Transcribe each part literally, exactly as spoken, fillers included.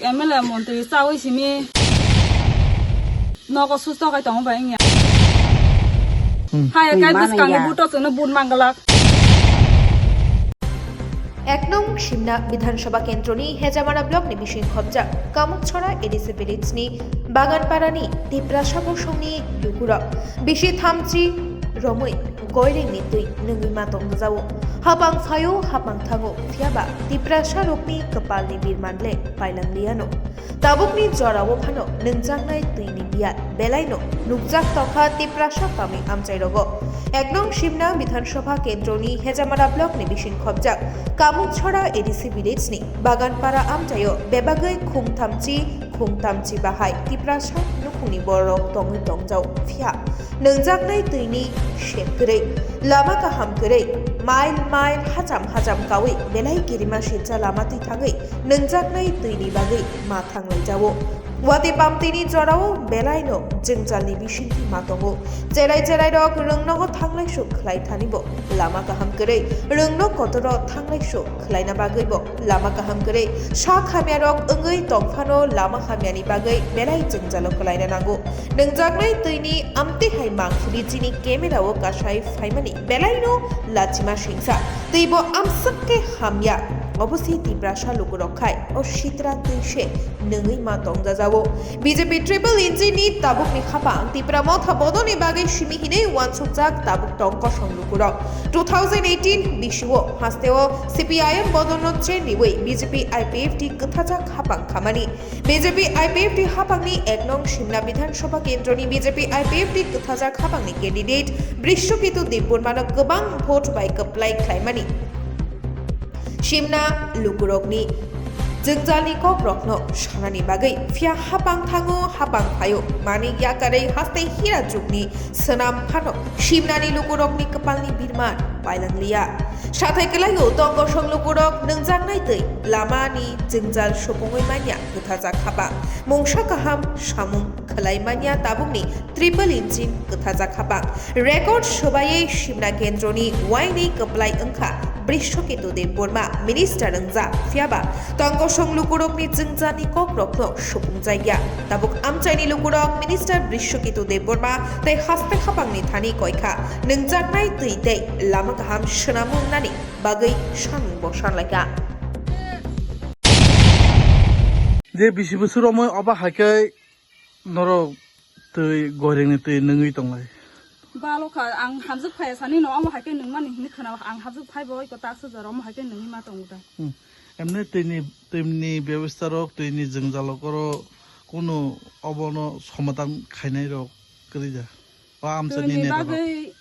M L A montri chawi simi nogo susto kai tongo bai wngya. Hmm. Hai kai bwskangni buto chwngno but manglak. Ek nong Simna Bidhan Sabha Kendroni Hejamara Block ni bising khobjak Kamukchhara A D C Village ni Baganpara ni Tiprasa bosongni lukurok bisi thamchi romwi goiringni twi nungwi ma tong jao. Hapang phaio, hapang thango, phiyaba Tiprasa rokni kwpalni birman le pailang liano. Tabukni jorao phano nungjaknai twini biyar belaino nukjak tongkha Tiprasa tamni amchairogo. Ek nong Simna Bidhan Sabha Kendroni Hejamara Block ni bising khobjak Kamukchhara A D C Village ni Baganpara amchaio bebagwi khungthamchi, khungthamchi bahai Tiprasa nukhungni borok tongwi tongjao. Phiya nungjaknai twini sep kwrwi, lama kaham kwrwi, mile mile hacham hacham kawi belai kirima silsa lama twi thangwi nungjaknai twini bagwi ma thanglai jao. Watwi pamtwini jorao belaino jwngjalni bisingtwi ma tongo. Cherai cherai rok rwngnogo thanglai suk khlai thani bo lama kaham kwrwi, rwngno kotoro thanglai suk khlaina bagwi bo lama kaham kwrwi. Sak hamya rok wngwi tongphano lama hamyani bagwi belai jwngjalo kwlaina nango. Nungjaknai twini amtwi hai mangphili chini camera o kasai phaimani belaino lachima singsa. Twibo amswk khe hamya. Obo se Tiprasa lukurok khai o sitra twi se nungwi ma tongjajao. B J P triple engine ni tabukni khapang Tipra Motha bodolni bagwi simi hinwi uansukjak tabuk tong kosong lukurok. Two thousand eighteen bisio hasteo C P I M bodolno chen riwi B J P I P F T kwthajak khapang khamani. B J P I P F T hapangni ek nong Simna Bidhan Sabha Kendroni B J P I P F T kwthajak hapangni candidate Brishoketu Debbarmano kwbang vote bai kwplai khlaimani Simna lukurokni jwngjalni kokrokno sanani bagwi. Phiya hapang thango, hapang phaio, manik yakarwi haste hira jukni swnam phano Simnani lukurokni kwpalni birman pailang liya. Sathai kwlaio tong kosong lukurok nungjaknai twi lamani jwngjal supungwi manya. Kwthajak haba mungsa kaham samung khlai manya tabukni triple engine kwthajak haba. Record swbaiwi Simna kendroni wainwi kwplai wngkha Brishoketu Debbarma minister wngjak, phiyaba tong kosong lukurokni jwngjani kokrokno supungjakya. Tabuk amchaini lukurok minister Brishoketu Debbarma tei haste hapangni thani koikha nungjaknai twi tei lama kaham swnam wngnani bagwi sanmungbo sanlaikha. Je bisi bwswk romwi obo hai khe norok twi goirengni twi nungwi tonglai. Balo kha, ang hamjwk phai sani no, omo hai khe nungmani hinwi khwna, ang hamjwk phai bo iko taksa jora omo hai khe nungwi ma tongo da. Hmm. Emne twini, twini bebostha rok, twini jwngjal rok oro kunu obono somadan khainai rok kwrwi da. O amchaini twini neta rok bagwi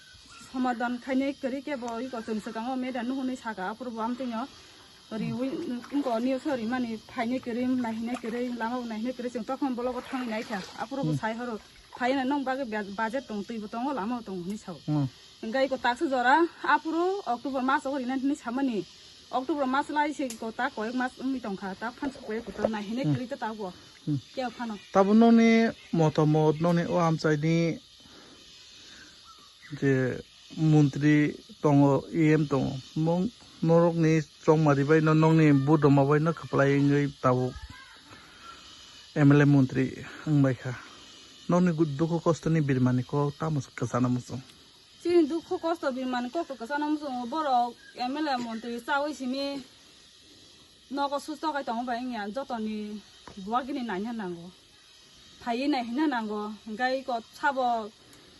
somadan khainai kwrwi khe bo iko chwng swkango media nuhunwi saka, aphuru bo amtwino riwi, wngko news o rimani phainai kwrwi, naihinai kwrwi, lama bo naihinai kwrwi, chwng tokon block o thangwi naikha, aphuru bo hmm sai horo, phaina nong bagwi bia-, budget tong, twi bo tongo, lama bo tongo hinwi sao. Hmm. Hwnkhe iko taksa jora, aphuru October mas o rinani hinwi samani, October mas lai se iko ta koyek mas wngwi tongkha, ta phansa koyek kotor naihinai hmm kwrwi ta tabuk. Hmm. Khe phano. Tabuk nokni motomot, nokni o amchaini je montri tongo, E M tongo, mung norokni chongmari bai no, nokni budoma bai no kwplai wngwi tabuk M L A montri wngbaikha. Nokni gu-, dukhu kostoni birmani kok tamo kwchana muchung. Chini dukhu kosto birmani kok to kwchana muchungo, borok M L A montri chawi simi nogo susto khai tongo bai wngya, jotoni buagini naina nango. Phaiwi nai hina nango, hwnkhe iko sabo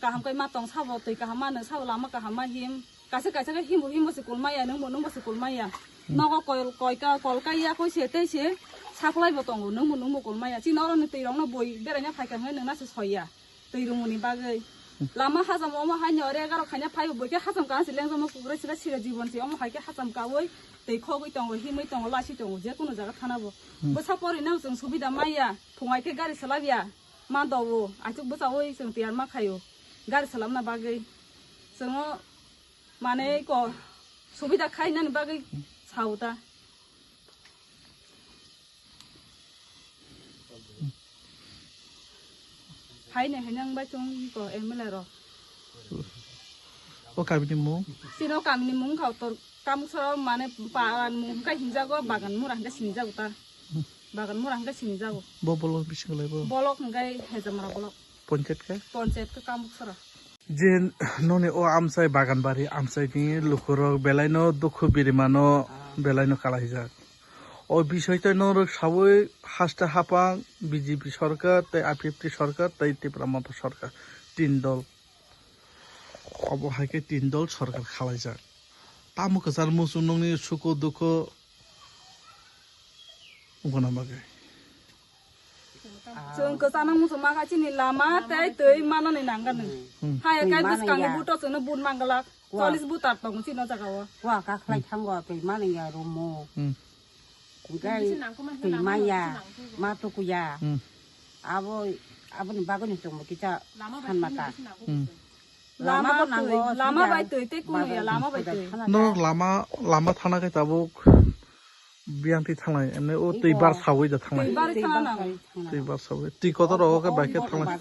kaham khe ma tong, sabo twi kaham ma nung, sabo lama kaham ma him. Kaisa kaisa khe himbo himbo se kulmaya, nungbo nungbo se kulmaya. Hmm. Nogo kol, koi ka, kol kaiya koi se tei se saklai bo tongo, nungbo nungbo kulmaya. Chini oro ni twi rok no bui beraina phaikha hwnkhe nungna se soiya. Twi rwngmani bagwi. Hmm. Lama hacham omo haino ore egarok khaina phaibo bui khe hacham ka se lengjamo kukrwi sira sira jibon se omo hai khe hacham kaui twi khogwi tongo, himwi tongo, lasi tongo, je kono jaga thana bo. Hmm. Bwsa porina chwng subida maya. Phungai khe gari salabya, ma dogo, achuk bwchaui chwng tiyar ma khaio, gari salabna bagwi. Chwngno manei ko subida khainani bagwi sao ta. Haino hinang bai chwng ko M L A rok. O kamini mung? Chini o kamini mung kha tor Kamuksaro mane paran mung hwnkhe hinjago, bagan mura hwnkhe sinjago ta. Bagan mura hwnkhe sinijago. Bo bolok bisingo lai bo? Bolok hwnkhe Hejamra bolok. Ponchayat khe? Ponchayat khe Kamuk sara. Je noni o amchai bagan bari amchai ni lukurok belaino dukhu birimano belaino kalaijak. O bisoi tei norok sawi haste hapang B J P sorkar tei I P F T sorkar tei Tipra Motha sorkar tin dol. Obo hai khe tin dol sorkar khalaijak. Tamo kwchar muchung nokni suko dukho wngkha na bagwi. Chwng kwchana muchung ma kha chini lama tei twi manani nangani. Hmm. Hai kai bwskangni buto chwngno but manglak. Wa. Chollish butar tongo chini o jaga o. Wa kakhlai thango twi manani ya room o. Hmm. Hingke twi maya, ma tukuya. Hmm. Abo, aboni bagwino chwngbo kisa sanmata. Hmm. Lama bo twi, lama bai twi, tei kunuya lama bai twi. No lama, lama thana khe tabuk biyang twi thanglai, emne o twi bar sawi da thanglai. Twi bar thana nango. Twi bar sawi. Twi kotor rogo khe bai khe thanglai.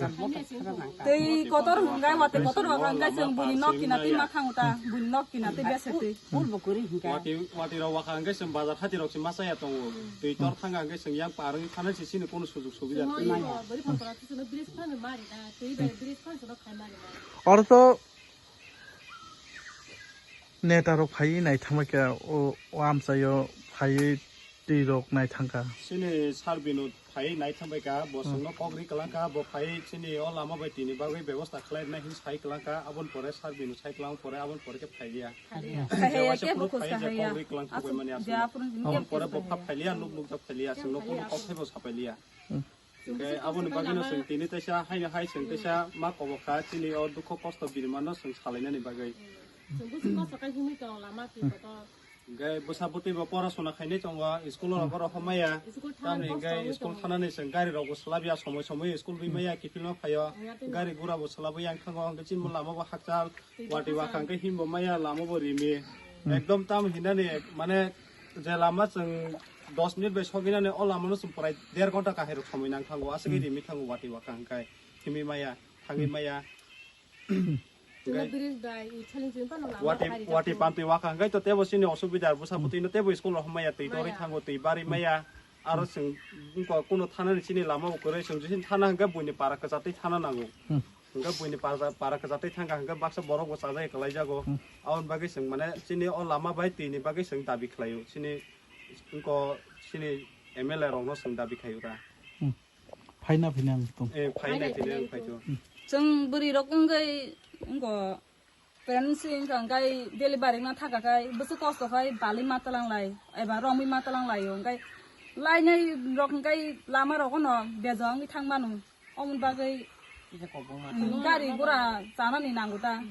Twi kotor hwngai, watwi kotor rogo hwngai, chwng buni nok kinatwi ma thango ta, buni nok kinatwi bese twi. Pul bo kwrwi hwnkha. Wati, wati rok wakha hwnkhe chwng bazar hati rok se masa ya tongo. Twi tor thanga hwnkhe chwng yang parwngwi phano se chini kono sujug subida kwrwi. Bwrwi pokora se chwngno bridge phano mari da, twi bai bridge phano chwngno khai mari da. Oro to neta rok phaiwi nai thangma khe o, o amchaio phaiwi twi rok nai thangkha. Chini sar binu phai nai thang bai ka, bo chwngno kok ri kwlang ka, bo phai chini o lama bai tini bagwi bebosta khlai rwnai hin sai kwlang ka, aboni pore sar binu sai kwlang pore, aboni pore khe phai liya. Phai liya. Khe waisa phai phunuk phai liya, je khe kok ri kwlang thok bai mani aswk. Aboni pore bo pha phai liya, nuk nuk jak phai liya, chwngno kunu kok thai bo sa phai liya. Hwnkhe aboni bagwino chwng tini teisa haino hai chwng teisa ma kobok kha, chini o dukho kosto birimano chwng salainani bagwi. Chwng busi kosto khe himwi tong lama twi kotor. Hingke bwsa bwtwi bo porasona khainai tongo, school o rok oro homaya. Tamni hingke school thanani chwng gari rok bo swlabya, somoi somoi school ri maya, kiphilma phaio. Gari gura bo swlabwi yang thango, hingke chini lama bo hakchal, wati wakha hingke himbo maya, lama bo rimi. Ekdom tam hinani, mane, je lama chwng dos minute bai sogwi nani, o lama no chwng prai der ghonta kahai rok somoi nang thango, aswk rimi thango wati wakha hingke, himwi maya, thangwi maya. Wati, wati pantwi wakha hwnkhe to tebo chini osubida, bwsa bwtwi no tebo school rok hamya, twi torwi thango, twi bari maya. Aro chwng wngkha kuno thanani chini lama bo kwrwi, chwng jisini thana hwnkhe buini para kwchatwi thana nango. Hwnkhe buini para, para kwchatwi thangkha hwnkhe baksa borok bo chajagwi kwlaijago. Aboni bagwi chwng mane chini o lama bai twini bagwi chwng dabi khlaio. Chini wngkha chini M L A rokno chwng dabi khaio ta. Phaina, phaina ang tong. Eh, phaina, phaina, phaina. Chwng bwrwi rok wngwi wngkha pregnancy wngkha, hwnkhe delivery wngna thangkha khai bwswk kosto khai balwi ma twlang lai eba romwi ma twlang lai o, hwnkhe lainai rok hwnkhe lama rogo no beja wngwi thang mano, omoni bagwi gari gura chanani nango ta.